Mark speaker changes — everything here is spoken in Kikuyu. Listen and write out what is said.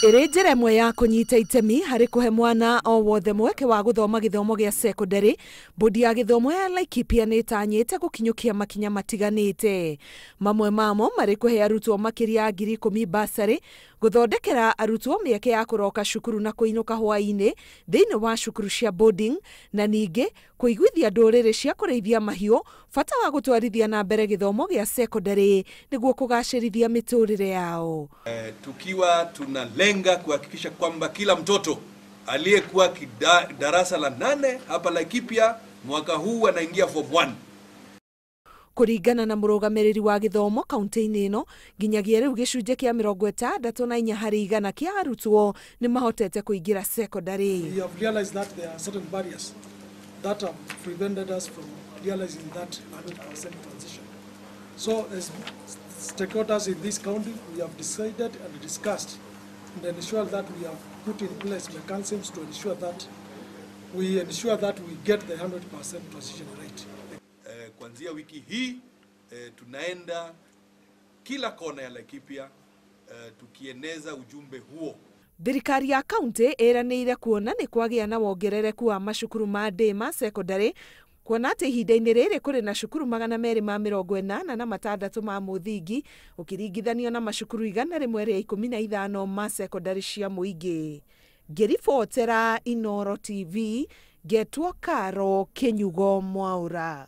Speaker 1: Ĩrĩ njĩra ĩmwe ya kũnyita itemi harĩ kũhe mwana o wothe mweke wa gũthoma gĩthomo gĩa cekondarĩ, bodi ya gĩthomo ya Laikipia nĩ ĩtanyĩte gũkinyũkia makinya matiganĩte. Mamwe mamo marĩ kũhe arutwo makĩria ya 10,000 basarĩ, gũthondekera arutwo mĩeke ya kũroka cukuru na kũinũka hwaĩ-inĩ thĩinĩ wa cukuru cia boarding, na ningĩ kũiguithia ndũrĩrĩ cia kũrĩithia mahiũ bata wa gũtwarithia na mbere gĩthomo gĩa cekondarĩ nĩguo kũgacĩrithia mĩtũrĩre yao.
Speaker 2: Tukiwa tunalenga kuhakikisha kwamba kila mtoto aliyekuwa darasa la 8 hapa Laikipia mwaka huu anaingia form 1.
Speaker 1: Kũringana na mũrũgamĩrĩri wa gĩthomo kaunti-inĩ ĩno, nginyagia rĩu gĩcunjĩ kĩa 64 harĩ igana kĩa arutwo nĩ mahotete kũingĩra cekondarĩ.
Speaker 3: We have realized that there are certain barriers that have prevented us from realizing that 100% transition. So as stakeholders in this county, we have decided and discussed and ensure that we have put in place mechanisms to ensure that we get the 100% transition rate.
Speaker 2: Kuanzia wiki hii tunaenda kila kona ya Laikipia tukieneza ujumbe huo.
Speaker 1: Thirikari ya kaunti ĩranĩire kuona nĩ kwagĩa na wongerereku wa macukuru ma ndĩ ma cekondarĩ, kuona atĩ ihinda-inĩ rĩrĩ kũrĩ na cukuru 286 ma mũthingi ũkĩringithanio na macukuru 115 ma cekondarĩ cia mũingĩ. Ngĩribotera Inooro TV, ngetwo Karo Kĩnyugo Mwaura.